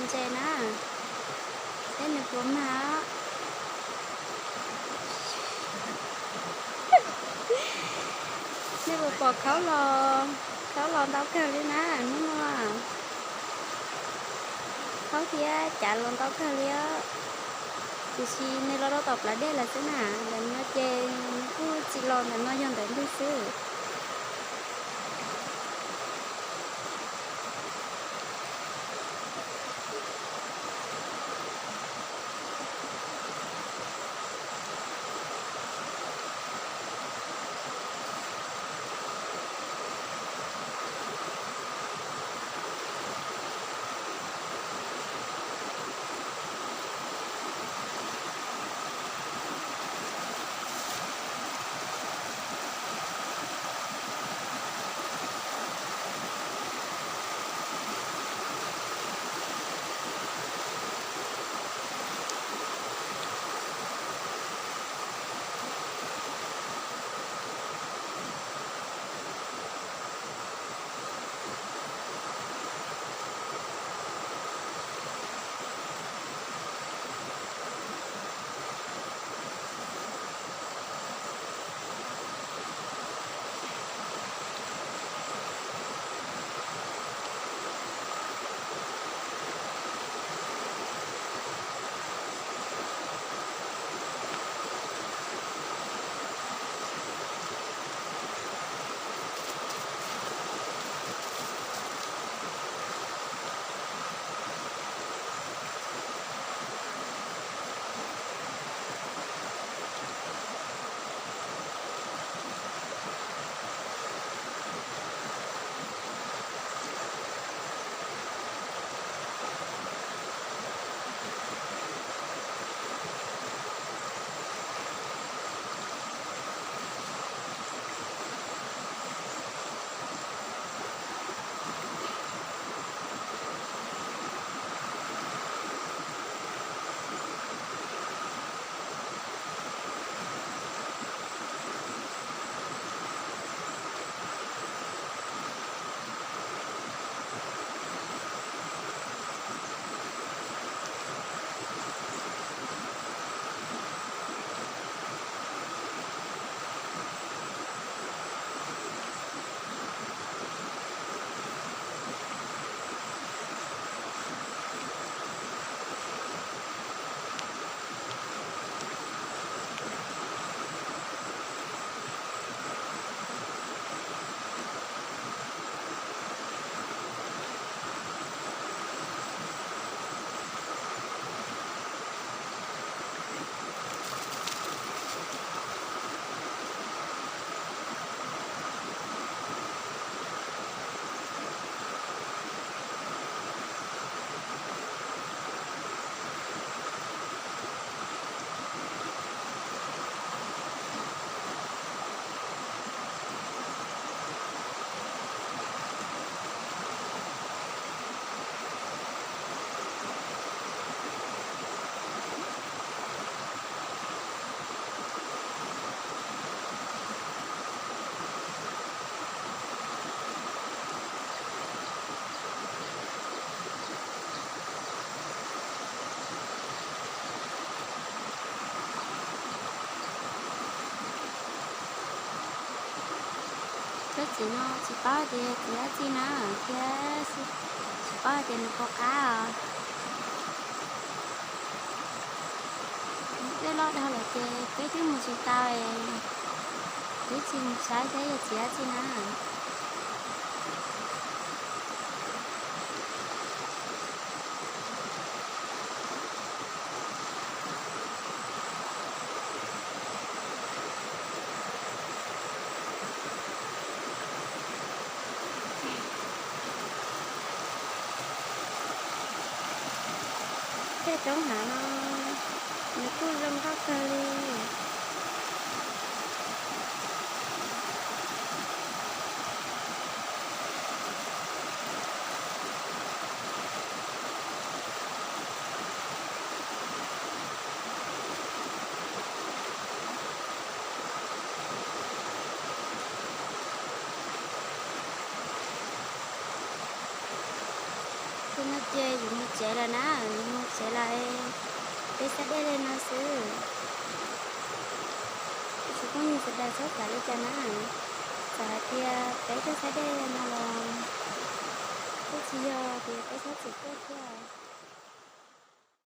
ntses na, seb nws puas mag. Nej puas pom khaub los, khaub los ntau kawg li na hnub no. Khaub thiab cav los ntau kawg li, tiam sis nws los rau tom plawv dej lawm xwb na, ntawm no ces kuj tsis los, ntawm no yog ntawm ntug xwb. Tab sis no tsis paub tias txiv dab tsi na, thiab tsis paub tias nws puas qab os. Dej loj dhau lawm ces peb twb mus tsis tau, twb tsis mus saib saib yog txiv dab tsi na. Tej roob hav no nws kuj zoo nkauj kawg li. No ces yus mus tsev lawm na, yus mus tsev lawm, peb xav dej li no xwb. Tab sis phooj ywg sawv daws txhob xav li cas na, txawm hais tias peb tuaj xav dej no los kuj tsis yog tias peb txhob txwm tuaj thiab.